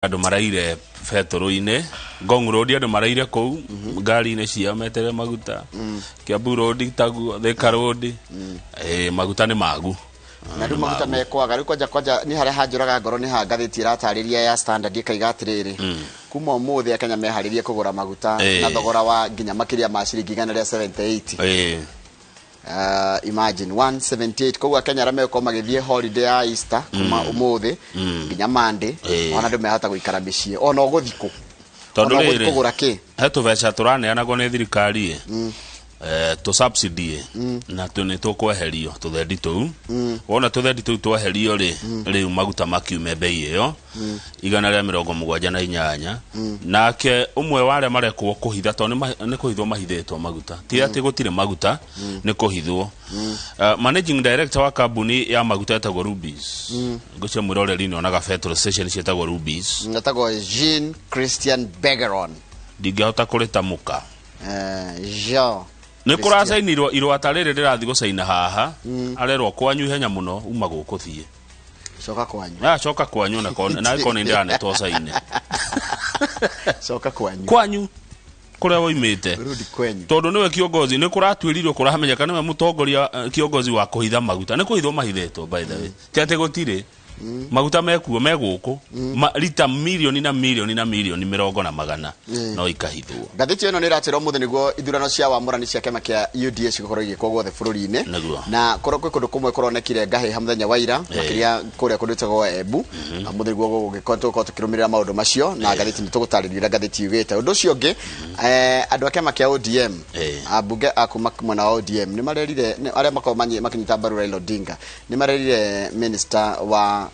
Andũ maraire betũrũ-inĩ Ngong Road, andũ maraire kũu ngari-inĩ ciao meterere maguta. Kiambu Road taguo, Thika Road. Maguta nĩ magu. Na rĩu maguta mekwaga rĩu kwanja kwanja nĩ harĩa hanjũraga ngoro, nĩ ha ngathĩti ĩratarĩria ya Standard ĩkaiga atĩrĩrĩ, kuma ũmũthĩ Akenya meharĩrie kũgũra maguta na thogora wa nginya makĩria ma ciringi 178. Imagine 178. Koguo Akenya arĩa megũkorwo magĩthiĩ holiday ya Easter kuma ũmũthĩ nginya Monday, ona andũ mehota gũikara mĩciĩ ona ũgũthi kũ? Tondũ Ona ũgũthi rĩrĩ, kũgũra kĩ? He tũbeca tũraneanagwo nĩ thirikari ĩ, tũ subsidy ĩ, na tũ nĩ tũkweherio tũthendi tũu. Wona tũthendi tũu tweherio rĩ, rĩu maguta makiume bei ĩyo 178. Nake ũmwe wa arĩa marekwo kũhitha, tondũ nĩ kũhithwo mahithĩtwo maguta, ti atĩ gũtirĩ maguta, nĩ kũhithwo. Managing director wa kambuni ya maguta ĩtagwo Rubis, ngũcio mwĩroreri nĩ onaga petrol station ciĩtagwo Rubis. Etagwo Jean Christian Bergeron. Ndingĩhota kũrĩtamũka. Jean Nĩ Christian. Kũracainirwo irũa ta rĩrĩ rĩrathiĩ gũcaina haha, arerwo kwanyu ihenya mũno, uma gũkũ thiĩ. Coka kwanyu. Acoka kwanyu na na korwo nĩ ndĩranetwo caine. Coka kwanyu. Kwanyu kũrĩa woimĩte. Rudi kwenyu. Tondũ nĩwe kiongozi, nĩ kũratuĩrirwo, kũramenyeka nĩwe mũtongoria, kiongozi wa kũhitha maguta. Nĩ kũhithwo mahithĩtwo, by the way, ti atĩ gũtirĩ maguta mekuo, me gũkũ. Rita milioni na milioni na milioni mĩrongo na magana, no ikahithwo. Ngathĩti ĩno nĩ ĩratwĩra ũmũthĩ nĩguo ithurano cia wamũrani cia kĩama kĩa UDA cigũkorwo igĩkwo guothe bũrũri-inĩ. Na kũrĩa kwĩ kũndũ kũmwe kũronekire ngahĩha mũthenya wa ira, makĩria kũrĩa kũndũ gwĩtagwo Embu. Na ũmũthĩ nĩguo gũgũgĩkorwo tũgũkorwo tũkĩrũmĩrĩra maũndũ macio na ngathĩti nĩ tũgũtarĩria ũrĩa ngathĩti yugĩte. Ũndũ ũcio ũngĩ, andũ a kĩama kĩa ODM, ambunge a kuma mwena wa ODM nĩ marerire arĩa makoragwo makĩnyita mbaru Raila Odinga, nĩ marerire minister wa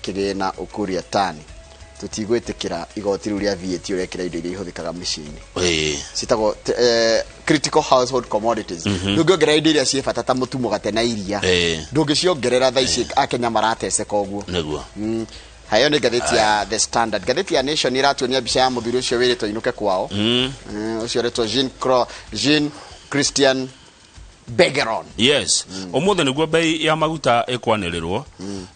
kĩgĩna Ukur Yatani, tũtigwĩtĩkĩra igoti rĩu rĩa VAT ũrekĩra indo iria ihũthĩkaga mĩciĩ-inĩ, citagwo critical household commodities. Ndũngĩongerera indo iria ciĩ bata ta mũtu, mũgate na iria. Ndũngĩciongerera thaa ici Akenya marateceka ũguo. Hayo nĩ ngathĩti ya The Standard. Ngathĩti ya Nation ĩratuonia mbica ya mũthuri ũcio wĩrĩtwo ainũke kwao. Ũcio ũretwo Jean Christian Bergeron. Yes, ũmũthĩ nĩguo bei ya maguta ĩkwanĩrĩrwo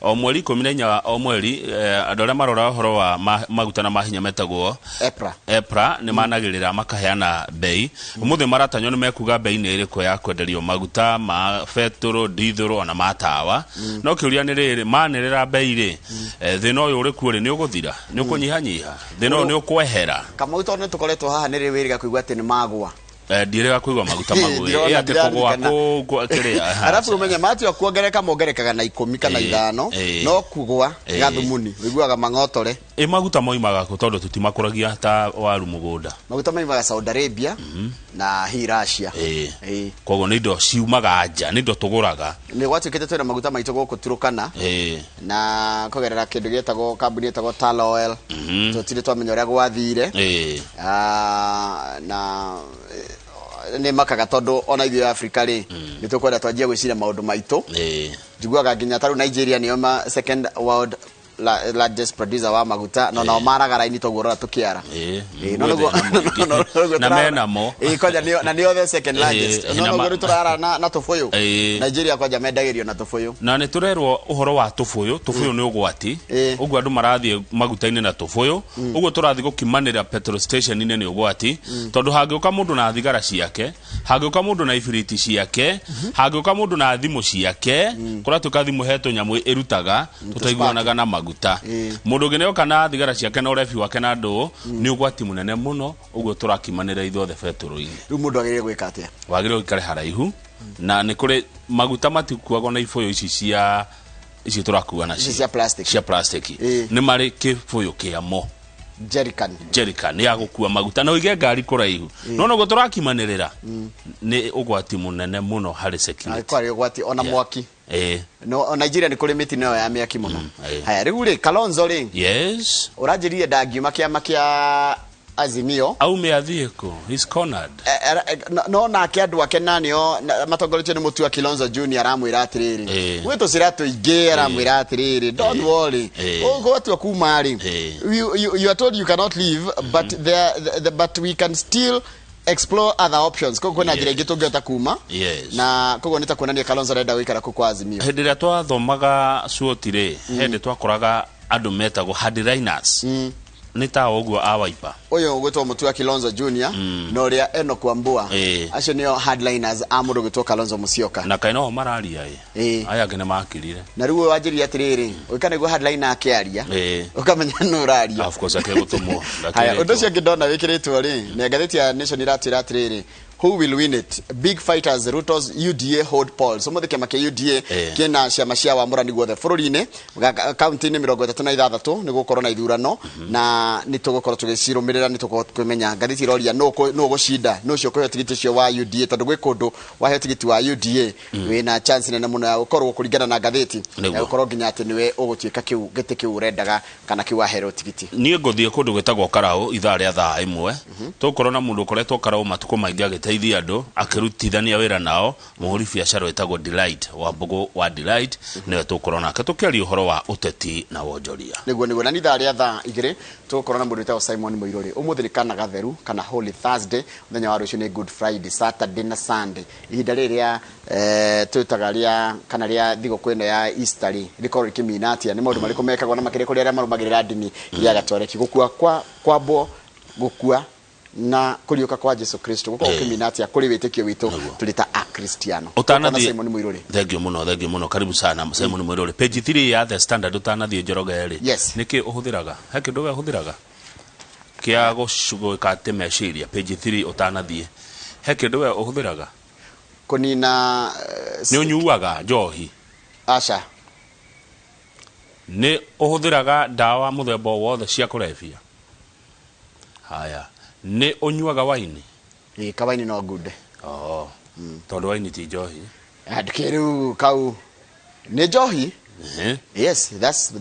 o mweri 14 o mweri. Andũ arĩa marora ũhoro wa maguta na mahinya metagwo EPRA. EPRA nĩ managĩrĩra makaheana bei. Ũmũthĩ maratanywo nĩ mekuga bei nĩ ĩrĩkũ ya kwenderio maguta ma betũrũ, ndithũrũ ona ma tawa. No kĩũria nĩ rĩrĩ, manĩrĩra bei rĩ, thĩna ũyũ ũrĩ kuo rĩ, nĩ ũgũthira, nĩ ũkũnyihanyiha, thĩna ũyũ nĩ ũkwehera? Kamau, tondũ nĩ tũkoretwo haha, nĩ rĩ wĩrĩga kũigua atĩ nĩ magwa? Ndiĩrĩga kũigua maguta magũĩ. Ndirona. Ĩ atĩ kũgũa Ndiraririkana. kũu kĩrĩa. Arabu ũmenye matua kuongereka mongerekaga na 10 kana 5, no kugwa gathumuni ũiguaga mang'otore. Ĩ maguta moimaga kũ, tondũ tũtimakũragia ta waru mũgũnda? Maguta maimaga Saudi Arabia na hi Russia. Koguo nĩ indo ciumaga nja, nĩ indo tũgũraga. Nĩ gwatuĩkĩte twĩna maguta maitũ gũkũ Turukana na kũgerera kĩndũ gĩtagwo kambuni ĩtagwo Tullow Oil. Tũtirĩ twamenya ũrĩa gwathire. Na nĩ makaga tondũ ona ithuĩ Afrika rĩ, nĩ tũkwenda twanjie gwĩciria maũndũ maitũ. Njiguaga nginya tarĩu Nigeria nĩo ma second world largest producer wa maguta, no nao maraga raini toguo ũrora tũkĩara. No Gwĩ thĩna mũingĩ. nĩguo Na menamo. Kwanja na nĩo the second largest. No na nĩguo rĩu tũrara na tũbũyũ. Nigeria kwanja mendagĩrio na tũbũyũ. Na nĩ tũrerwo ũhoro wa tũbũyũ. Tũbũyũ nĩ ũgwati. Ũguo andũ marathiĩ maguta-inĩ na tũbũyũ, ũguo tũrathiĩ gũkimanĩra petrol station-inĩ nĩ ũgwati, tondũ hangĩũka mũndũ na thigara ciake, hangĩũka mũndũ na ibiriti ciake, hangĩũka mũndũ na thimũ ciake, kũratuĩka thimũ he tũnyamũ ĩrutaga tũtaiguanaga na maguta. Mũndũ ũngĩ nĩoka na thigara ciake na ũrebi wake na ndũũ, nĩ ũgwati mũnene mũno ũguo tũrakimanĩra ithuothe betũrũ-inĩ. Rĩu mũndũ agĩrĩire gwĩka atĩa? Wagĩrĩirwo ũikare haraihu na nĩ kũrĩ maguta matikuagwo na ibũyũ ici cia ici tũrakua nacio. Ici cia plastic. Cia plastic. Nĩ marĩ kĩbũyũ kĩamo. Jerrycan. Jerrycan ya gũkua maguta na ũige ngari kũraihu, no noguo tũrakimanĩrĩra nĩ ũgwati mũnene mũno harĩ security. Kwarĩ ũgwati ona mwaki. No Nigeria nĩ kũrĩ mĩtino ĩyo ya mĩaki mũno. Haya, rĩu rĩ, Kalonzo rĩ, ũranjĩrire ndangiuma kĩama kĩa Azimio. Aume athiĩ kũ? He's cornered. No nake andũ ake na nĩo matongoretio nĩ Mũtua Kilonzo Junior aramwĩra atĩrĩrĩ, gwĩ tũcĩra tũingĩ, aramwĩra atĩrĩrĩ, don't worry, ũgwatua kuma rĩ, you are told you cannot leave, but we can still explore other options. Koguo kwĩna njĩra ingĩ tũngĩhota kuma. Na koguo nĩ ta kuonania Kalonzo arenda gũikara kũu kwa Azimio. Hĩndĩ ĩrĩa twathomaga SWOT rĩ, hĩndĩ twakoraga Andũ metagwo hardliners. Nĩ ta ũguo a Wiper. Ũyũ ũgwĩtwo Mutua Kilonzo Junior na ũrĩa Enoch Wambua. Acio nĩo hardliners a mũndũ ũgwĩtwo Kalonzo Musyoka. Na kaĩ no mararia ĩ. Aya angĩ nĩ makirire. Na rĩu ũyũ wanjĩrire atĩrĩrĩ, ũgĩka nĩguo hardliner akĩaria, ũkamenya nũ ũraria. Of course akĩgũtũmwo. Haya, ũndũ ũcio ũngĩ ndona wĩkĩrĩtwo rĩ, nĩ ngathĩti ya Nation iratwĩra atĩrĩrĩ, who will win it? Big fighters Ruto's UDA hold polls. Ũmũthĩ kĩama kĩa UDA kĩna ciama cia wamũrani guothe bũrũri-inĩ, kaunti-inĩ 36 nĩ gũkorwo na ithurano, na nĩ tũgũkorwo tũgĩcirũmĩrĩra, nĩ tũgũkorwo tũkĩmenya. Ngathĩti iroria nũ ũgũcinda, nũ ũcio ũkũheo tigiti ũcio wa UDA, tondũ gwĩ kũndũ waheo tigiti wa UDA wĩna chance nene mũno ya gũkorwo kũringana na ngathĩti, ya gũkorwo nginya atĩ nĩwe ũgũtuĩka kĩu gĩtĩ kĩu ũrendaga kana kĩu waherwo tigiti. Niĩ ngũthiĩ kũndũ gwĩtagwo Karau ithaa rĩa thaa 1. Tũgũkorwo na mũndũ ũkoretwo Karau matukũ maingĩ agĩteithia andũ, akĩrutithania wĩra nao, mũhũri biacara wĩtagwo Delight Wambũgũ wa Delight, nĩwe tũgũkorwo nake tũkĩaria ũhoro wa ũteti na wonjoria. Nĩguo na nĩ ithaa rĩa thaa 2 tũgũkorwo na mũndũ wĩtagwo Simon Mũirũrĩ. Ũmũthĩ nĩ kana gatheru kana Holy Thursday, mũthenya wa rũciũ nĩ Good Friday, Saturday na Sunday. Ihinda rĩrĩ rĩa twĩtaga rĩa kana rĩa thigũkũ ĩno ya Easter rĩ, rĩkorwo rĩkĩmina atĩa? Nĩ maũndũ marĩkũ mekagwo na makĩria kũrĩ arĩa marũmagĩrĩra ndini ya Gatoreki? Gũkua kwa kwambwo, gũkua na kũriũka kwa Jesu Kristo gũkorwo gũkĩmina atĩa kũrĩ wĩtĩkio witũ tũrĩ ta Akristiano? Ũtanathiĩ Simon Mũirũrĩ. Thank you mũno, thank you mũno. Karibu sana Simon Mũirũrĩ. Page 3 ya The Standard ũtanathiĩ Njoroge rĩ. Yes. Nĩkĩ ũhũthĩraga? He kĩndũ we ũhũthĩraga? Kĩa gũcugũka atĩ meciria. Page 3 ũtanathiĩ. He kĩndũ we ũhũthĩraga? Kũnina Nĩ ũnyuaga njohi? Aca. Nĩ ũhũthĩraga ndawa mũthemba o wothe cia kũrebia? Haya. Nĩ ũnyuaga waini? Ĩ, kawaini no ngunde. Oh. Tondũ waini ti njohi. Ndũkĩrĩu kau nĩ njohi? Yes, that's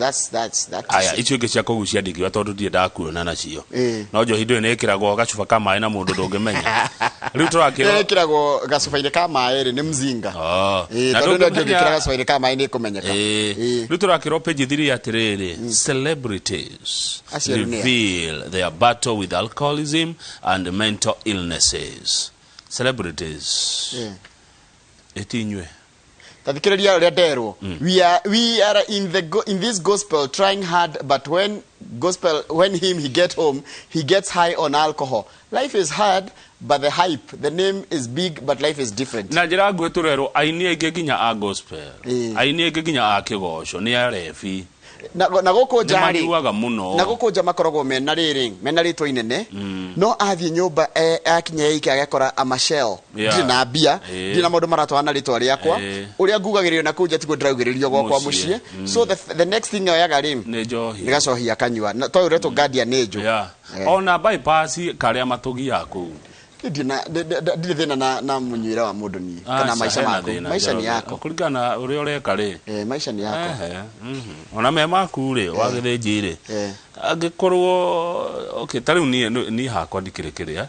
Aya, icio ingĩ cia kũgucia ndingiuga tondũ ndirĩ ndakuona nacio. No njohi ndũĩ nĩ ĩkĩragwo gacuba ka maĩ na mũndũ ndũngĩmenya. Rĩu tũrakĩrwo ĩkĩragwo gacuba-inĩ ka maĩ rĩ, nĩ mzinga. Na Tondũ ndũngĩmenya ndũngĩkĩra gacuba-inĩ ka maĩ nĩ ĩkũmenyeka. Rĩu tũrakĩrwo page 3 atĩrĩrĩ, celebrities Acio nĩ a. reveal their battle with alcoholism and mental illnesses. Celebrities. Ĩti inyuĩ. Tathikĩrĩria ũrĩa nderwo. We are in the in this gospel trying hard, but when gospel, when him he get home, he gets high on alcohol. Life is hard, but the hype, the name is big, but life is different. Na njĩra nguhĩ tũrerwo aini aingĩ nginya a gospel, aini aingĩ nginya a kĩgoco nĩ arebi. Na gũkũ nja rĩ, Nĩmanyuaga mũno. Na gũkũ nja makoragwo mena rĩrĩ, mena rĩtwa inene. No athiĩ nyũmba, akinya ike agekora ama shell. Ndirĩ na mbia, ndirĩ na maũndũ maratwarana na rĩtwa rĩakwa. Ũrĩa ngugagĩrĩrio na kũu nja tiguo ndĩraugĩrĩrio gwakwa Mũciĩ. mũciĩ. So the next thing oyaga rĩ, Nĩ njohi. Nĩ gacohi akanyua. Na toyũ ũretwo Guardian Angel. Ona bypass karĩa matũgiaga kũu. Ndirĩ thĩna na mũnyuĩre wa mũndũ niĩ, kana Aca, maica hena maku. thĩna, Maica nĩ Njoroge. yako. Kũringana na ũrĩa ũreka rĩ. Maica nĩ yako. Ona me maku rĩ, wa gĩthĩnji rĩ. Angĩkorwo, okay, ta rĩu niĩ hakwa ndikĩrĩ kĩrĩa.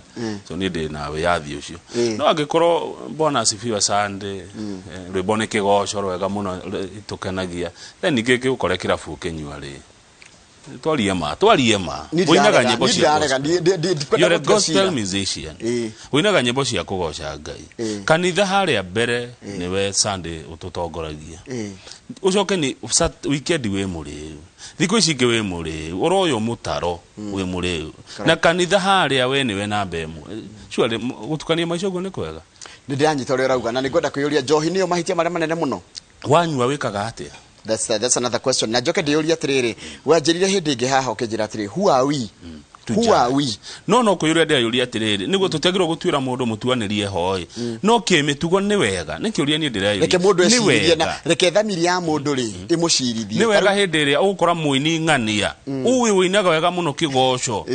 So niĩ ndĩ na wĩyathi ũcio. No angĩkorwo Bwana asifiwe Sunday, rwĩmbo nĩ kĩgoco rwega mũno, tũkenagia. Then ningĩ ngĩgũkore kĩrabu ũkĩnyua rĩ. Twarie ma, twarie ma. Niĩ Ũinaga ndirarega, nyĩmbo niĩ cia ndirarega, gospel. ndikwenda You're a gũtua gospel cira. musician. Ũinaga nyĩmbo cia kũgoca Ngai. Kanitha harĩa mbere nĩwe Sunday ũtũtongoragia. Ũcoke nĩ weekend wĩ mũrĩu. Thikũ ici ingĩ wĩ mũrĩu. Ũroywo mũtaro wĩ mũrĩu. Na kanitha harĩa we nĩwe namba ĩmwe. Surely, gũtukania maica ũguo nĩ kwega? Nĩ ndĩranyita ũrĩa ũrauga na nĩ ngwenda kwĩyũria njohi nĩyo mahĩtia marĩa manene mũno. Wanyua wĩkaga atĩa? That's another question. Na njoke ndĩyũrie atĩrĩrĩ, wanjĩrire hĩndĩ ĩngĩ haha ũkĩnjĩra atĩrĩrĩ, who are we? Who are we? No, no kwĩyũria ndĩreyũria atĩrĩrĩ, nĩguo tũtiagĩrĩirwo gũtuĩra mũndũ mũtuanĩrie hoi. No kĩmĩtugo nĩ wega, nĩ kĩũria niĩ ndĩreyũria. Reke mũndũ Nĩ ecirithie na wega. reke thamiri ya mũndũ rĩ, ĩmũcirithie. Nĩ wega hĩndĩ ĩrĩa ũgũkora mũini ng'ania, ũĩ ũinaga wega mũno kĩgoco.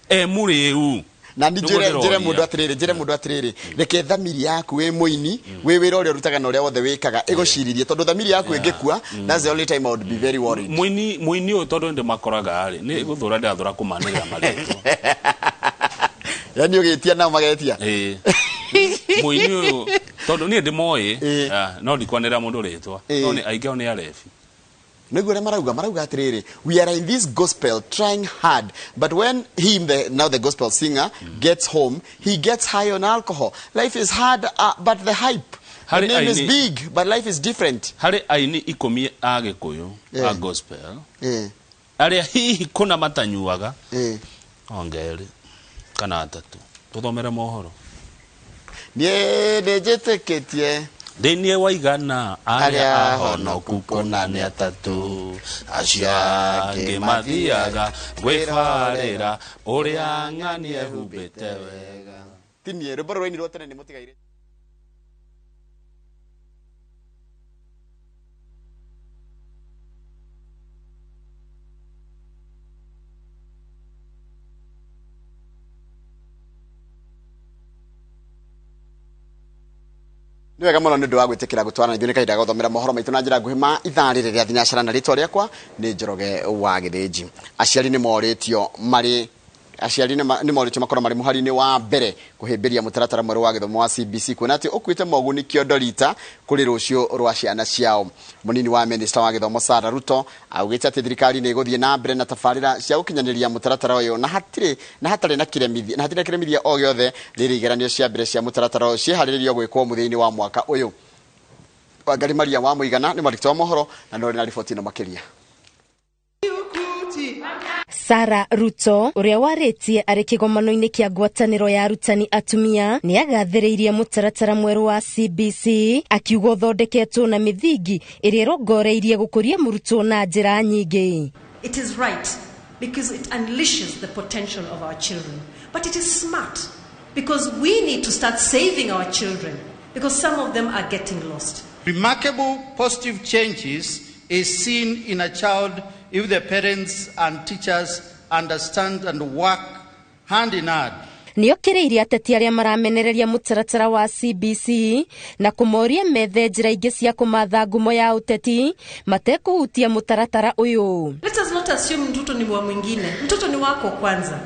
E mũrĩu. Na ni Nĩguo njĩre ndĩroria. mũndũ atĩrĩrĩ, njĩre mũndũ atĩrĩrĩ, reke thamiri yaku wĩ mũini, wĩ wĩra ũrĩa ũrutaga na ũrĩa wothe wĩkaga, ĩgũcirithie, tondũ thamiri yaku ĩngĩkua, that's the only time I would be very worried. Mũini, mũini ũyũ tondũ nĩndĩmakoraga rĩ, nĩ gũthũra ndĩrathũra kũmanĩrĩra marĩtwa. Yaani ũgĩtia nao magetia? Mũini ũyũ, tondũ niĩ ndĩmoĩ, no ndikwanĩrĩra mũndũ rĩtwa. No nĩ aingĩ ao nĩ arebi. Nĩguo ũrĩa marauga atĩrĩrĩ, we are in this gospel trying hard, but when him, the, now the gospel singer, gets home, he gets high on alcohol. Life is hard, but the hype, the Harĩ name is aini big, but life is different. Harĩ aini ikũmi a Gĩkũyũ, a gospel, Arĩa hihi kũna matanyuaga ongerĩ kana atatũ. Tũthomere mohoro. Niĩ nĩnjĩtĩkĩtie thĩinĩ wa igana arĩa ahonoku kũna nĩ atatũ, acio angĩ mathiaga gwĩbarĩra ũrĩa ng'ani ehumbĩte wega. Ti niĩ, rwĩmbo rũrainirwo tene nĩ mũtigaire. Nĩ wega mũno nĩ ũndũ wa gwĩtĩkĩra gũtwarana ithuĩ nĩ kahinda ga gũthomera mohoro maitũ na njĩra nguhĩ ma ithaa rĩrĩ rĩa thinacara, na rĩtwa rĩakwa nĩ Njoroge wa Gĩthĩnji. Aciari nĩ morĩtio marĩ aciari nĩ morĩtio makorwo marĩ mũhari-inĩ wa mbere kũhĩmbĩria mũtaratara mwerũ wa gĩthomo wa CBC, kuona atĩ ũkuĩte moguni kĩondo rita kũrĩ rũciũ rwa ciana ciao. Mũnini wa minista wa gĩthomo Sarah Ruto augĩte atĩ thirikari nĩ ĩgũthiĩ na mbere na tabarĩra cia gũkinyanĩria mũtaratara ũyũ na hatirĩ na hatarĩ na kĩremithia na hatirĩ na kĩremithia o gĩothe rĩrĩa igeranio cia mbere cia mũtaratara ũyũ ciĩharĩrĩrio gwĩkwo mũthia-inĩ wa mwaka ũyũ. Wangari Maria wa Mũigana nĩ mwandĩki wa mohoro na nĩ ũrĩ na riboti ĩno makĩria. Sarah Ruto ũrĩa warĩtie arĩ kĩgomano-inĩ kĩa ngwatanĩro ya arutani atumia nĩ agathĩrĩirie mũtaratara mwerũ wa CBC, akiuga ũthondeketwo na mĩthingi ĩrĩa ĩrongoreirie gũkũria mũrutwo na njĩra nyingĩ. It is right because it unleashes the potential of our children, but it is smart because we need to start saving our children because some of them are getting lost. Remarkable positive changes is seen in a child if the parents and teachers understand and work hand in hand. Nĩokĩrĩirie ateti arĩa maramenereria mũtaratara wa CBC na kũmoria methe njĩra ingĩ cia kũmatha ngumo ya ũteti matekũhutia mũtaratara ũyũ. Let us not assume mtoto ni wa mwingine. Mtoto ni wako kwanza.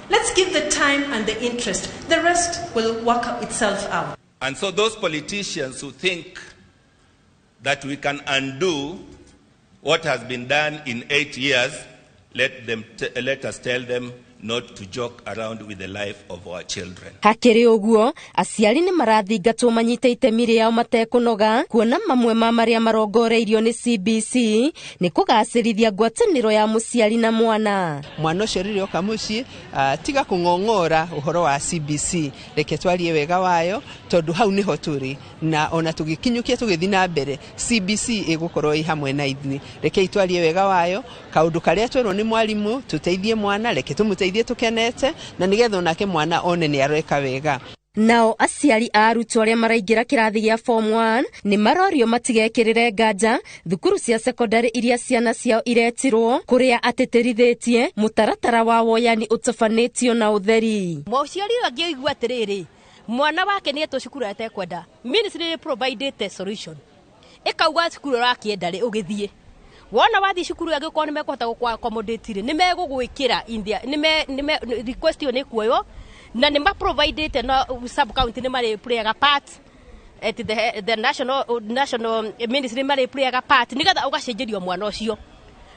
Let's give the time and the interest. The rest will work itself out. And so those politicians who think that we can undo what has been done in 8 years, let us tell them not to joke around with the life of our children. Hakĩrĩ ũguo, aciari nĩ marathingatwo manyite itemi rĩao matekũnoga, kuona mamwe ma marĩa marongoreirio nĩ CBC nĩ kũgacĩrithia ngwatanĩro ya mũciari na mwana. Mwana ũcio rĩrĩa oka mũciĩ, tiga kũng'ong'ora ũhoro wa CBC, reke twarie wega wayo tondũ hau nĩho tũrĩ, na ona tũgĩkinyũkia tũgĩthiĩ na mbere CBC ĩgũkorwo ĩ hamwe na ithuĩ. Rekei twarie wega wayo, kaũndũ karĩa twerwo nĩ mwarimũ tũteithie mwana, reke tũmũteithie tukenete na nigetha onake mwana one nĩ areka wega. Nao aciari a arutwo arĩa maraingĩra kĩrathi gĩa form 1 nĩ marorio matigekĩrĩre nganja thukuru cia secondary iria ciana ciao iretirwo, kũrĩa atĩtĩrithĩtie mũtaratara wa woyani ũtabanĩtio na ũtheri. Mũciari ũyũ angĩigua atĩrĩrĩ, mwana wake nĩ etwo cukuru atekwenda, ministry nĩ provided solution ĩkauga cukuru ũrakĩenda rĩ ũgĩthiĩ. Wona wathi cukuru angĩkorwo nĩ mekũhota gũkũ accommodate rĩ, nĩ megũgwĩkĩra in their, nĩ request ĩyo nĩ kuoywo na nĩ maprovidete na sub county nĩ marĩ playaga part at the national ministry marĩ playaga part nĩgetha ũgacenjerio mwana ũcio.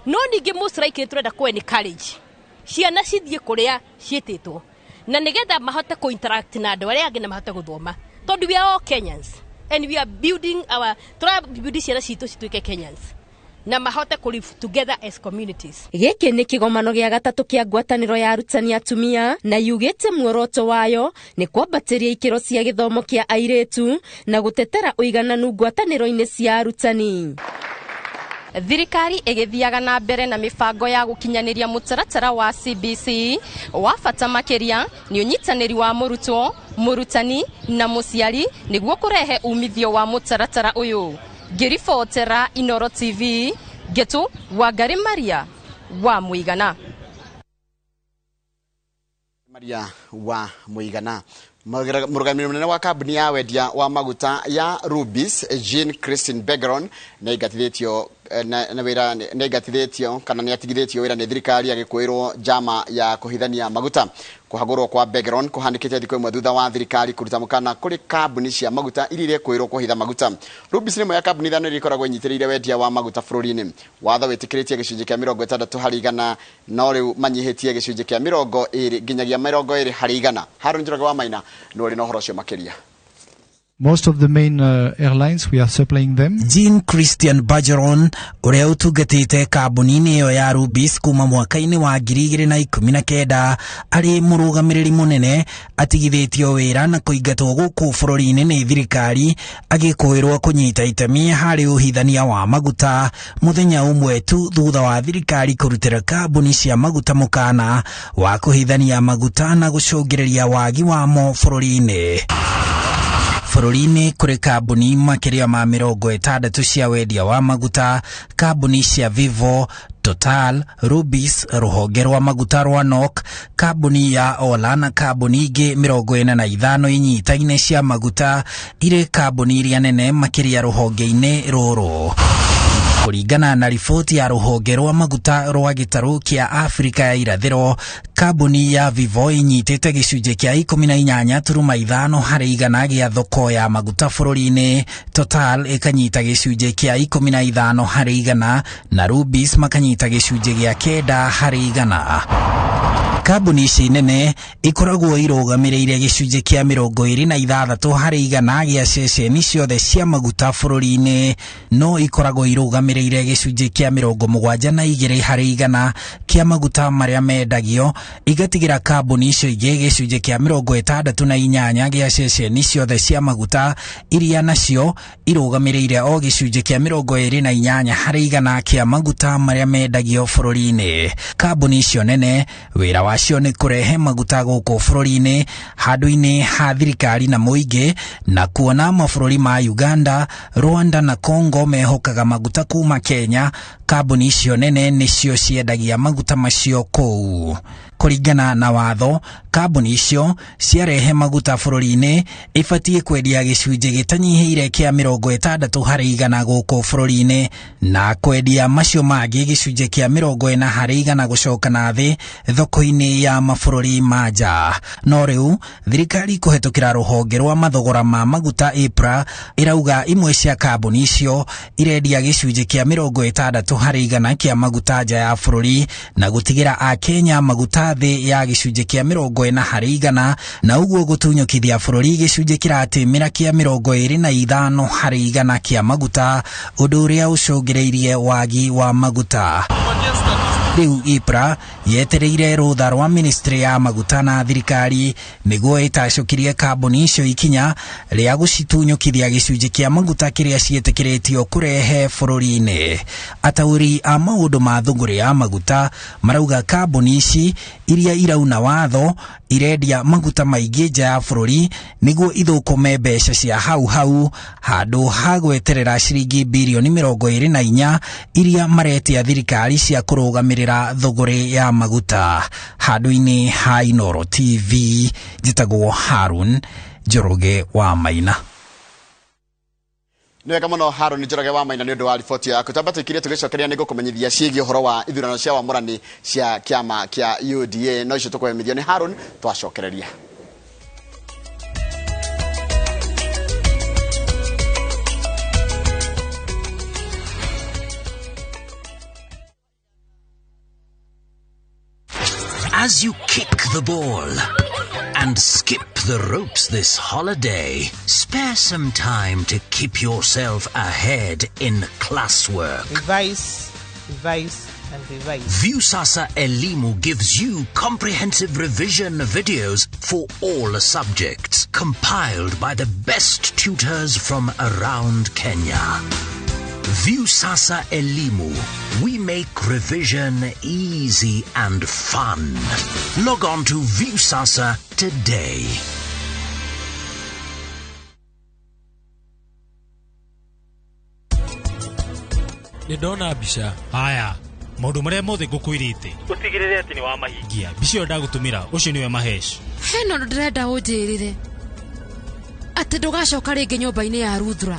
No ningĩ most likely tũrenda kũ encourage ciana cithiĩ kũrĩa ciĩtĩtwo na nĩgetha mahote kũ interact na andũ arĩa angĩ na mahote gũthoma, tondũ we are all Kenyans and we are building our tũra build ciana citũ cituĩke Kenyans na mahote kũ live together as communities. Gĩkĩ nĩ kĩgomano gĩa gatatũ kĩa ngwatanĩro ya arutani atumia na yugĩte muoroto wayo nĩ kwambatĩria ikĩro cia gĩthomo kĩa airĩtu na gũtetera ũigananu ngwatanĩro-inĩ cia arutani. Thirikari ĩgĩthiaga na mbere na mĩbango ya gũkinyanĩria mũtaratara wa CBC wa bata makĩria nĩ ũnyitanĩri wa mũrutwo, mũrutani na mũciari nĩguo kũrehe umithio wa mũtaratara ũyũ. Ngĩribotera Inoro TV, Ngetu Wangari Maria wa Mũigana. Maria wa Mũigana. Mũrũgamĩrĩri mũnene wa kambuni ya wendia wa maguta ya Rubis, Jean Christine Bergeron, nĩ aingatithĩtio na wĩra, nĩ aingatithĩtio kana nĩ atigithĩtio wĩra nĩ thirikari agĩkũĩrwo njama ya kũhithania maguta. Kũhagũrwo kwa Bergeron kũhanĩkĩte thikũ ĩmwe thutha wa thirikari kũruta mũkana kũrĩ kambuni cia maguta iria irekũĩrwo kũhitha maguta. Rubis nĩ ĩmwe ya kambuni ithano iria ikoragwo inyitĩrĩire wendia wa maguta bũrũri-inĩ. Watho wĩtĩkĩrĩtie gĩcunjĩ kĩa 60 harĩ igana, no rĩu manyihĩtie gĩcunjĩ kĩa 20 nginyagia 20 harĩ igana. Harũni Njoroge wa Maina nĩ ũrĩ na ũhoro ũcio makĩria. Most of the main airlines, we are supplying them. Jean Christian Bergeron ũrĩa ũtungatĩte kambuni-inĩ ĩyo ya Rubis kuma mwaka-inĩ wa 2019 arĩ mũrũgamĩrĩri mũnene atigithĩtio wĩra na kũingatwo gũkũ bũrũri-inĩ nĩ thirikari agĩkũĩrwo kũnyita itemi harĩ ũhithania wa maguta mũthenya ũmwe tu thutha wa thirikari kũrutĩra kambuni cia maguta mũkana wa kũhithania maguta na gũcũngĩrĩria wagi wamo bũrũri-inĩ. Bũrũri-inĩ kũrĩ kambuni makĩria ma 60 cia wendia wa maguta, kambuni cia Vivo, Total, Rubis, rũhonge rwa maguta rwa NOC, kambuni ya Ola na kambuni ingĩ 45 inyitaine cia maguta irĩ kambuni iria nene makĩria rũhonge-inĩ rũrũ. Kũringana na riboti ya rũhonge rwa maguta rwa gĩtarũ kĩa Afrika ya irathĩro, kambuni ya Vivo inyitĩte gĩcunjĩ kĩa 18.5 harĩ igana gĩa thoko ya maguta bũrũri-inĩ, Total ĩkanyita gĩcunjĩ kĩa 15 harĩ igana na Rubis makanyita gĩcunjĩ gĩa 9 harĩ igana. Kambuni ici nene ikoragwo irũgamĩrĩire gĩcunjĩ kĩa 26 harĩ igana gĩa ceceni ciothe cia maguta bũrũri-inĩ, no ikoragwo irũgamĩrĩire gĩcunjĩ kĩa 72 harĩ igana kĩa maguta marĩa mendagio, igatigĩra kambuni icio ingĩ gĩcunjĩ kĩa 68 gĩa ceceni ciothe cia maguta iria nacio irũgamĩrĩire o gĩcunjĩ kĩa 28 harĩ igana kĩa maguta marĩa mendagio bũrũri-inĩ. Kambuni icio nene wĩra wacio nĩ kũrehe maguta gũkũ bũrũri-inĩ handũ-inĩ ha thirikari na mũingĩ, na kuona mabũrũri ma Uganda, Rwanda na Congo mehokaga maguta kuma Kenya, kambuni icio nene nĩcio ciendagia maguta macio kũu. Kũringana na watho, kambuni icio ciarehe maguta bũrũri-inĩ ibatiĩ kwendia gĩcunjĩ gĩtanyihĩire kĩa 60 harĩ igana gũkũ bũrũri-inĩ na kwendia macio mangĩ gĩcunjĩ kĩa 40 harĩ igana gũcoka na thĩ thoko-inĩ ya mabũrũri ma nja. No rĩu thirikari kũhetũkĩra rũhonge rwa mathogora ma maguta EPRA ĩrauga imwe cia kambuni icio irendia gĩcunjĩ kĩa 60 harĩ igana kĩa maguta nja ya bũrũri na gũtigĩra Akenya maguta thĩ ya gĩcunjĩ kĩa 40 harĩ igana, na ũguo gũtunyũkithia bũrũri gĩcunjĩ kĩratĩmĩra kĩa 25 harĩ igana kĩa maguta, ũndũ ũrĩa ũcũngĩrĩirie wagi wa maguta. Rĩu EPRA yetereire rũtha rwa ministry ya maguta na thirikari nĩguo ĩtacũkirie kambuni icio ikinya rĩa gũcitunyũkithia gĩcunjĩ kĩa maguta kĩrĩa ciĩtĩkĩrĩtio kũrehe bũrũri-inĩ. Ataũri a maũndũ ma thũgũrĩ ya maguta marauga kambuni ici iria irauna watho irendia maguta maingĩ nja ya bũrũri nĩguo ithũkũme mbeca cia hau hau handũ ha gweterera ciringi birioni 24 iria maretia thirikari cia kũrũgamĩrĩra thũgũrĩ ya maguta. Handũ-inĩ ha Inooro TV, njĩtagwo Harun Njoroge wa Maina. Nĩ wega mũno Harun Njoroge wa Maina nĩ ũndũ wa riboti yaku. Twamba tũikirie tũgĩcokeria nĩ ngũkũmenyithia ciĩgiĩ ũhoro wa ithurano cia wamũrani cia kĩama kĩa UDA, no icio tũkũmenyithio nĩ Harun twacokereria. As you kick the ball and skip the ropes this holiday, spare some time to keep yourself ahead in classwork. Revise, revise, and revise. Viusasa Elimu gives you comprehensive revision videos for all subjects, compiled by the best tutors from around Kenya. Viusasa Elimu. We make revision easy and fun. Log on to Viusasa today. Nĩndona mbica. Haya, maũndũ marĩa mothe ngũkwĩrĩte ũtigĩrĩre atĩ nĩ wamahingia. Mbica ĩyo ndagũtũmĩra, ũcio nĩwe Mahesh. Hena ũndũ ndĩrenda ũnjĩrĩre, atĩ ndũgacoka rĩngĩ nyũmba-inĩ ya Ruthra.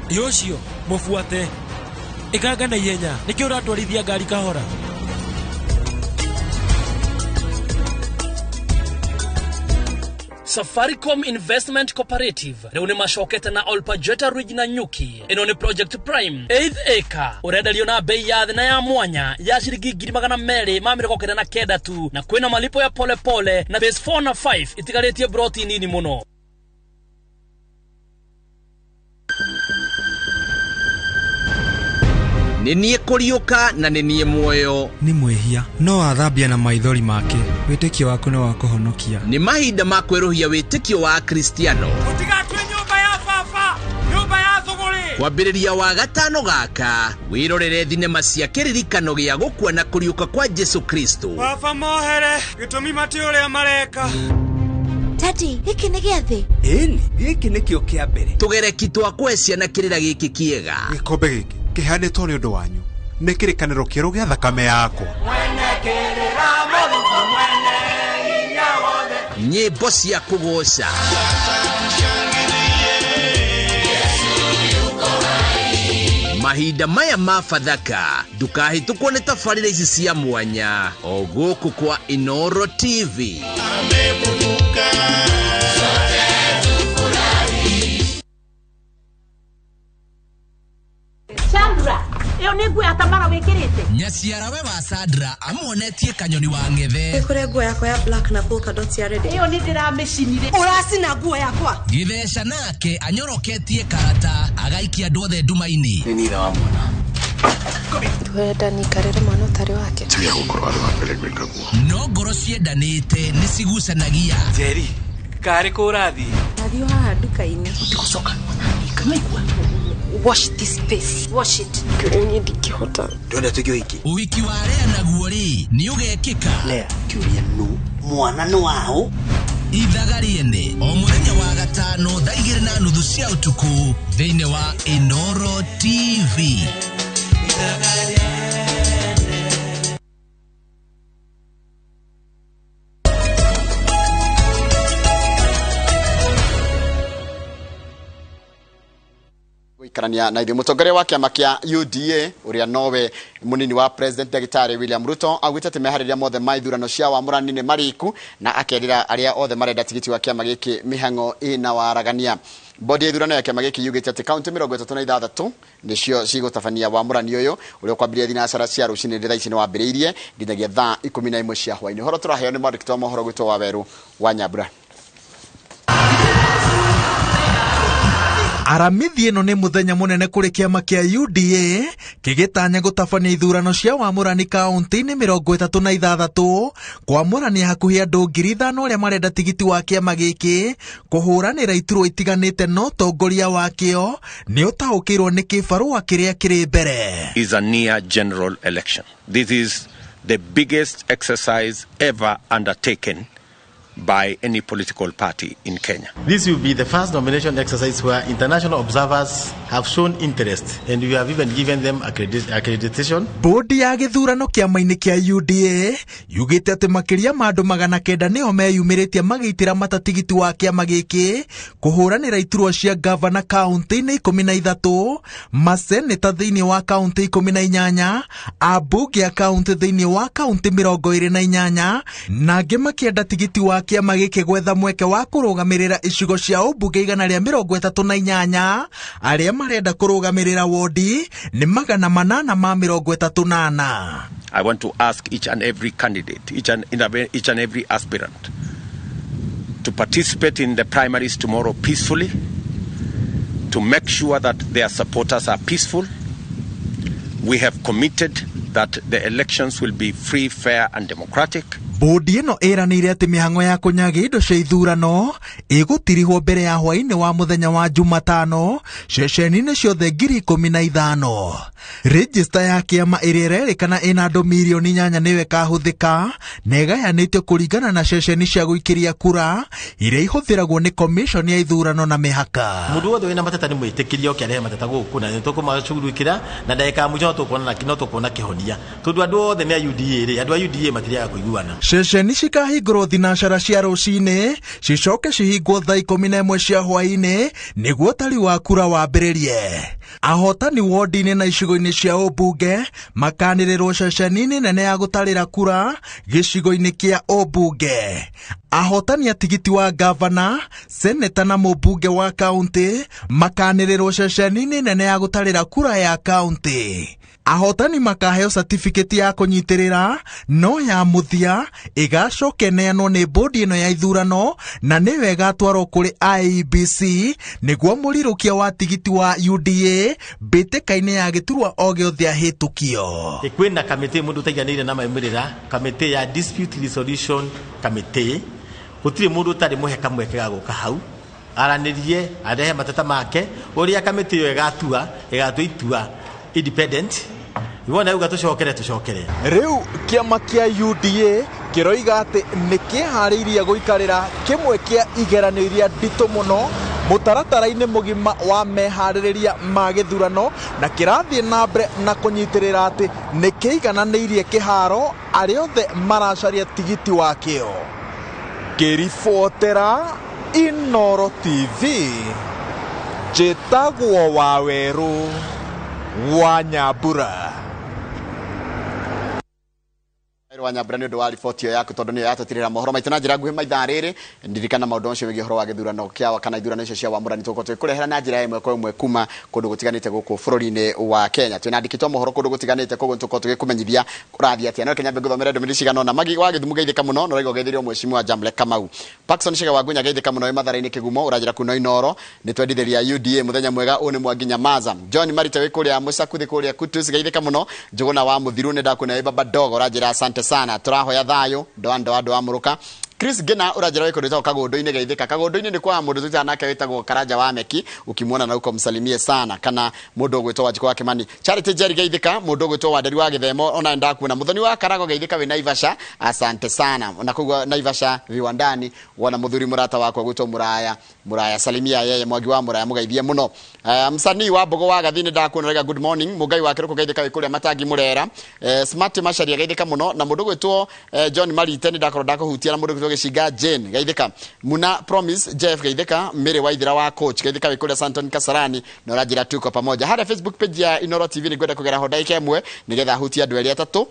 Ĩ ũcio mũbuate, ĩkanga na ihenya, nĩkĩo ũratwarithia ngari kahora. Safaricom Investment Cooperative rĩu nĩ macokete na Olpajeta Ridge na Nyuki. Ĩno nĩ Project Prime 8 acre ũrenderio na bei ya thĩ na ya mwanya ya ciringi 299 tu, na kwĩna malipo ya pole pole na phase 4 na 5 itigarĩtie broti nini mũno. Nĩ niĩ kũriũka na nĩ niĩ muoyo. Nĩ mwĩhia no athambia na maithori make, wĩtĩkio waku nĩ wa kũhonokia. Nĩ mahinda ma kwerũhia wĩtĩkio wa Akristiano. Mũtigatue nyũmba ya baba nyũmba ya thũgũrĩ. Kwambĩrĩria wa gatano gaka wĩrorere thinema cia kĩririkano gĩa gũkua na kũriũka kwa Jesu Kristo. Baba mohere gĩtũmi mati ũrĩa mareka. Daddy, gĩkĩ nĩ gĩathĩ? Ĩni, gĩkĩ nĩkĩo kĩa mbere. Tũgereki twa kũhe ciana kĩrĩra gĩkĩ kĩega. Gĩkombe gĩkĩ kĩheanĩtwo nĩ ũndũ wanyu nĩ kĩrĩkanĩro kĩerũ gĩa thakame yakwa. Mwene kĩrĩra Mũrungu mwene hinya wothe. Nyĩmbo cia kũgooca. Mahinda maya ma Bathaka ndũkahĩtũkwo nĩ tabarĩra ici cia mwanya o gũkũ kwa Inooro TV. Chandra, ĩyo nĩ nguo ya Tamara wĩkĩrĩte. Nyaciarawe wa Sandra amuonetie kanyoni wa ng'ethe. Kũrĩ nguo yakwa ya black na polka dots ya red. Ĩyo nĩ ndĩramĩcinire. Ũracina nguo yakwa. Gĩtheca nake anyoroketie karata agaikia andũ othe nduma-inĩ. Nĩ nitha wa mwana. Ndũrenda nikarĩre mwana ũtarĩ wake. Tiga gũkorwo arĩ wa mbere gwĩka guo. No ngoro ciendanĩte nĩ cigucanagia. Njeri, karĩ kũ ũrathiĩ? Nathiĩ haha nduka-inĩ. Ndĩgũcoka nĩkua. Wash this face. Wash it. Niĩ ndingĩhota. Ndĩrenda tuĩke ũhiki. Ũhiki wa Lea naguo rĩ nĩ ũgekĩka. Lea, kĩũria nũ mwana nĩ waũ? Ithaga rĩene o mũthenya wa gatano thaa 2:30 cia ũtukũ thĩinĩ wa Inooro TV. Gũikarania na ithuĩ mũtongoria wa kĩama kĩa UDA ũrĩa nowe mũnini wa president Ndagĩtarĩ William Ruto augĩte atĩ meharĩria mothe ma ithurano cia wamũrani nĩ marĩku na akerĩra arĩa othe marenda tigiti wa kĩama gĩkĩ mĩhang'o ĩna waragania. Bodi ya ithurano ya kĩama gĩkĩ yugĩte atĩ kaunti 36 nĩcio cigũtabania wamũrani ũyũ ũrĩa ũkwambĩrĩria thinacara cia rũcinĩ thaa ici nĩ wambĩrĩirie nginyagia thaa 11 cia hwaĩ-inĩ. Ũhoro tũraheo nĩ mwandĩki wa mohoro gwitũ wa Werũ wa Nyambura. Aramithi ĩno nĩ mũthenya mũnene kũrĩ kĩama kĩa UDA kĩgĩtanya gũtabania ithurano cia wamũrani kaunti-inĩ 36 kwamũrania hakuhĩ andũ 5,000 arĩa marenda tigiti wa kĩama gĩkĩ kũhũranĩra iturwa itiganĩte, no ũtongoria wakĩo nĩ ũtaũkĩirwo nĩ kĩbarũa kĩrĩa kĩrĩ mbere. Is a near general election. This is the biggest exercise ever undertaken by any political party in Kenya. This will be the first nomination exercise where international observers have shown interest and we have even given them accreditation. Bodi ya gĩthurano kĩama-inĩ kĩa UDA yugĩte atĩ makĩria ma andũ 900 nĩo meyumĩrĩtie magĩitĩra mata tigiti wa kĩama gĩkĩ kũhũranĩra iturwa cia gavana kaunti-inĩ 13, maseneta thĩinĩ wa kaunti 18, ambunge a kaunti thĩinĩ wa kaunti 28, na angĩ makĩenda tigiti wa kĩama gĩkĩ gwetha mweke wa kũrũgamĩrĩra icigo cia ũmbunge 138. Arĩa marenda kũrũgamĩrĩra wodi nĩ 834. I want to ask each and every candidate, each and every aspirant to participate in the primaries tomorrow peacefully, to make sure that their supporters are peaceful. We have committed that the elections will be free, fair and democratic. Bodi ĩno ĩranĩire atĩ mĩhang'o ya kũnyagia indo cia ithurano ĩgũtirihwo mbere ya hwaĩ-inĩ wa mũthenya wa Jumatano ceceni-inĩ ciothe 15,000. Rejista ya kĩama ĩrĩa ĩrerĩkana ĩna andũ 8 milioni nĩyo ĩkahũthĩka na ĩgayanĩtio kũringana na ceceni cia gũikĩria kura iria ihũthĩragwo nĩ commission ya ithurano na mĩhaka. Mũndũ wothe wĩna mateta nĩ mwĩtĩkĩrie oke arehe mateta gũkũ na nĩtũkũmacugurikĩra na ndagĩka ya mũico no tũkuona kĩhonia tondũ andũ othe nĩ a UDA rĩ, andũ a UDA matiriaga kũiguana. Ceceni cikahingũrwo thinacara cia rũcinĩ cicoke cihingwo thaa 11 cia hwaĩ-inĩ nĩguo ũtari wa kura wambĩrĩrie. Ahotani wodi-inĩ na icigo-inĩ cia ũmbunge makanĩrĩrwo ceceni-inĩ nene ya gũtarĩra kura gĩcigo-inĩ kĩa ũmbunge. Ahotani a tigiti wa gavana, seneta na mũmbunge wa kaunti makanĩrĩrwo ceceni-inĩ nene ya gũtarĩra kura ya kaunti. Ahotani makaheo certificate ya kũnyitĩrĩra no ya mũthia ĩgacoka ĩneanwo nĩ bodi ĩno ya ithurano na nĩyo ĩgatwarwo kũrĩ IEBC nĩguo mũrirũkia wa tigiti wa UDA UDA mbĩtĩka-inĩ ya gĩturwa o gĩothe ahĩtũkio. Kwĩna kamĩtĩ mũndũ ũtaiganĩire na maumĩrĩra, kamĩtĩ ya dispute resolution committee, gũtirĩ mũndũ ũtarĩ mũhe kamweke ga gũka hau aranĩrie arehe mateta make, ũrĩa kamĩtĩ ĩyo ĩgatua itua independent. Iwona uga tucokere. Rĩu kĩama kĩa UDA kĩroiga atĩ nĩ kĩharĩirie gũikarĩra kĩmwe kĩa igeranio iria nditũ mũno mũtaratara-inĩ mũgima wa meharĩrĩria ma gĩthurano, na kĩrathiĩ na mbere na kũnyitĩrĩra atĩ nĩ kĩigananĩirie kĩharo arĩa othe maracaria tigiti wakĩo. Ngĩribotera Inoro TV, njĩtagwo Wawerũ wa Nyambura. Wa Nyambura nĩ ũndũ wa riboti ĩyo yaku, tondũ nĩyo yatũtirĩra mohoro maitũ na njĩra nguhĩ maithaa rĩrĩ. Ndirikana maũndũ macio megiĩ ũhoro wa gĩthurano kĩa kana ithurano icio cia wamũrani tũgũkorwo tũgĩkũrehera na njĩra ĩmwe kwa ĩmwe kuma kũndũ gũtiganĩte gũkũ bũrũri-inĩ wa Kenya. Twĩna andĩki twa mohoro kũndũ gũtiganĩte, koguo nĩtũgũkorwo tũgĩkũmenyithia kũrathiĩ atĩa. No reke nyambe ngũthomere ndũmĩrĩri cigana ũna. Magi wa Gĩthumo geithĩka mũno, na ũraiga ũgeithĩrio mheshimiwa Jamle Kamau. Paxson Chege wa Ngunya geithĩka mũno wĩ Mathare-inĩ Kĩgumo, ũranjĩra kuno Inoro nĩtwendithĩria UDA mũthenya mwega, ũyũ nĩ Mwangi Nyamaza. John Marite wĩ kũrĩa Mũcakuthĩ kũrĩa Kutus geithĩka mũno. Njũgũna wa Mũthiru nĩ ndakuona wĩ Baba Dogo, ũranjĩra asante sana, tũrahoya thayũ ndoa ndoa ndoa mũrũka. Chris Gena ũranjĩra wĩ kũndũ gwĩtagwo Kagũndũ-inĩ geithĩka. Kagũndũ-inĩ nĩ kwa mũndũ twĩtaga nake wĩtagwo Karanja wa Meki, ũkĩmuona na uko msalimie sana, kana mũndũ ũgwĩtwo Wanjikũ wa Kimani. Charity Jerry geithĩka, mũndũ ũgwĩtwo Wanderi wa Gĩthemo ona ndakuona. Mũthoni wa Karago geithĩka wĩ Naivasha, asante sana. Na koguo Naivasha viwandani wana mũthuri mũrata wakwa gwĩtwo Muraya, Muraya salimia yeye, Mwangi wa Muraya mũgeithie mũno. Msanii wa Mbogo wa Gathini ndakuona rega good morning. Mũngai wa Kĩrũkũ geithĩka wĩ kũrĩa Matangi Mũrera. Smart Macharia geithĩka mũno, na mũndũ ũgwĩtwo John Marite nĩ ndakorwo ndakũhutia, na mũndũ ũgwĩtwo Gĩcinga Jane geithĩka. Muna Promise Jeff geithĩka. Mary Waithira wa coach geithĩka wĩ kũrĩa Santon Kasarani, na ũranjĩra tuko pamoja. Harĩa Facebook page ya Inoro TV nĩ ngwenda kũgera ho ndagĩka ĩmwe nĩgetha hutie andũ erĩ atatũ.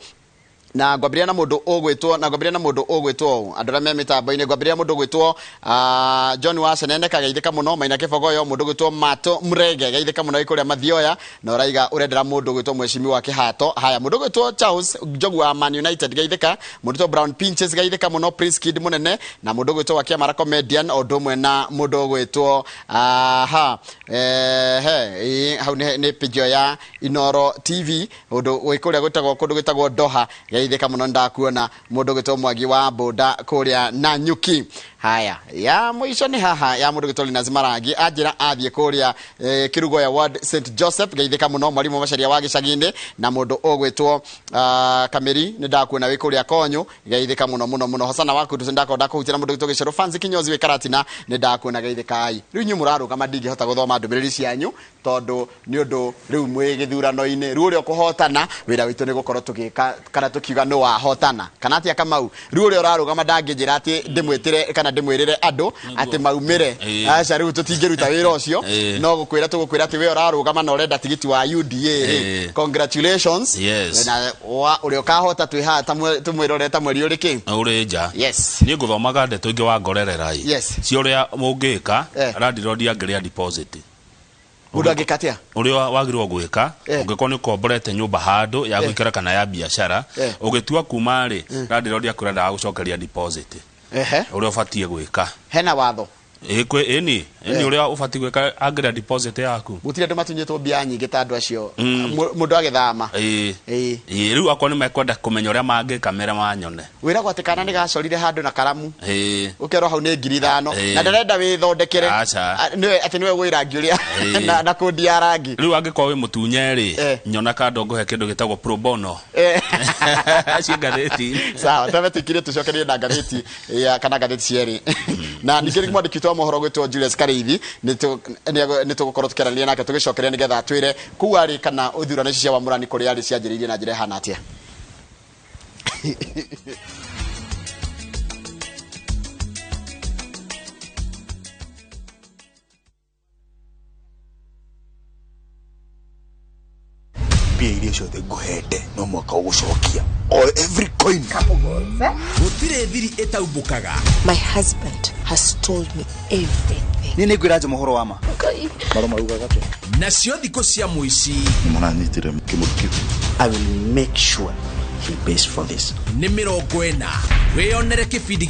Na ngwambĩrĩria na mũndũ ũgwĩtwo, na ngwambĩrĩria na mũndũ ũgwĩtwo andũ arĩa me mĩtambo-inĩ, ngwambĩrĩria mũndũ ũgwĩtwo John wa Senene kageithĩka mũno, Maina Kĩbogoyo, mũndũ ũgwĩtwo Mato Murege geithĩka mũno wĩ kũrĩa Mathioya, na ũraiga ũrendera mũndũ ũgwĩtwo mheshimiwa Kĩhato. Haya, mũndũ ũgwĩtwo Charles Njogu wa Man United geithĩka, mũndũ ũgwĩtwo Brown Pinches geithĩka mũno, Prince Kid mũnene, na mũndũ ũgwĩtwo wa Kĩamara Comedian, o ũndũ ũmwe na mũndũ ũgwĩtwo hau nĩ page ya Inoro TV, ũndũ wĩ kũrĩa gwĩtagwo kũndũ gwĩtagwo Doha geithĩka mũno, ndakuona mũndũ ũgwĩtwo Mwangi wa Boda kũrĩa Nanyuki. Haya, ya mũico nĩ haha ya mũndũ ũgwĩtwo Linus Marangi, anjĩra athiĩ kũrĩa Kĩrugo ya Ward St Joseph geithĩka mũno, mwarimũ Macharia wa gĩcagi-inĩ, na mũndũ ũgwĩtwo Kamĩri nĩ ndakuona wĩ kũrĩa Konyũ geithĩka mũno mũno mũno. Hosana waku ndũ ndakorwo ndakũhutia, na mũndũ ũgwĩtwo Gĩcerũ Fancy Kinyozi wĩ Karatina nĩ ndakuona geithĩkai. Rĩu inyuĩ mũrarũgama ndingĩhota gũthoma ndũmĩrĩri cianyu tondũ nĩ ũndũ rĩu mwĩ gĩthurano-inĩ, rĩu ũrĩa ũkũhotana wĩra witũ nĩ gũkorwo tũgĩka kana tũkiuga nĩ wahotana kana atĩa Kamau. Rĩu ũrĩa ũrarũgama ndangĩnjĩra atĩ ndĩmwĩtĩre kana ndĩmwĩrĩre andũ atĩ maumĩre, aca rĩu tũtingĩruta wĩra ũcio, no gũkwĩra tũgũkwĩra atĩ we ũrarũgama na ũrenda tigiti wa UDA rĩ, congratulations. Na ũrĩa ũkahota twĩ haha tũmwĩrore ta mweri ũrĩ kĩ ũrĩ nja. Yes, niĩ ngũthomaga ndeto ingĩ wa ngorerera ĩ si ũrĩa mũngĩka landlord angĩrĩa deposit. Mũndũ angĩka atĩa? Ũrĩa wagĩrĩirwo gwĩka ũngĩkorwo nĩ ũkomborete nyũmba handũ ya gũikara kana ya biacara, ũgĩtua kuma rĩ, landlord akwĩra ndagagũcokeria deposit. Ũrĩa ũbatiĩ gwĩka, hena watho ĩni ũrĩa ũbatiĩ gwĩka angĩrĩa deposit yaku. Gũtirĩ andũ matunyĩtwo mbia nyingĩ ta andũ acio mũndũ agĩthama. Rĩu akorwo nĩ mekwenda kũmenya ũrĩa mangĩka mere manyone. Wĩragwo atĩ kana nĩ gacorire handũ na karamu, ũkerwo hau nĩ 5,000 na ndarenda wĩthondekere atĩ nĩwe gwĩ rangi ũrĩa na kũndi ya rangi. Rĩu angĩkorwo wĩ mũtunye rĩ, nyona kando ngũhe kĩndũ gĩtagwo pro bono. Cio ngathĩti. Sawa, twambe tũikirie tũcokerie na ngathĩti ya kana ngathĩti cierĩ. Na ningĩ mwandĩki witũ wa mohoro gwĩtwo Julius Kariithi nĩ tũgũkorwo tũkĩaranĩria nake tũgĩcokeria nĩgetha atwĩre kũu arĩ kana ithurano ici cia wamũrani kũrĩa arĩ cianjĩrĩirie na njĩra ĩhana atĩa. Mbia iria ciothe ngũhete no mwaka ũgũcokia every coin. Gũtirĩ thiri ĩtaumbũkaga. My husband has told me everything. Niĩ nĩngwĩra Njuma ũhoro wa ma. Marũa maugaga atĩa? Nacio thikũ cia mũici nĩmaranyitire kĩmũndũ kĩu. I will make sure he pays for this. Nĩ 40 wĩyonere kĩbindi.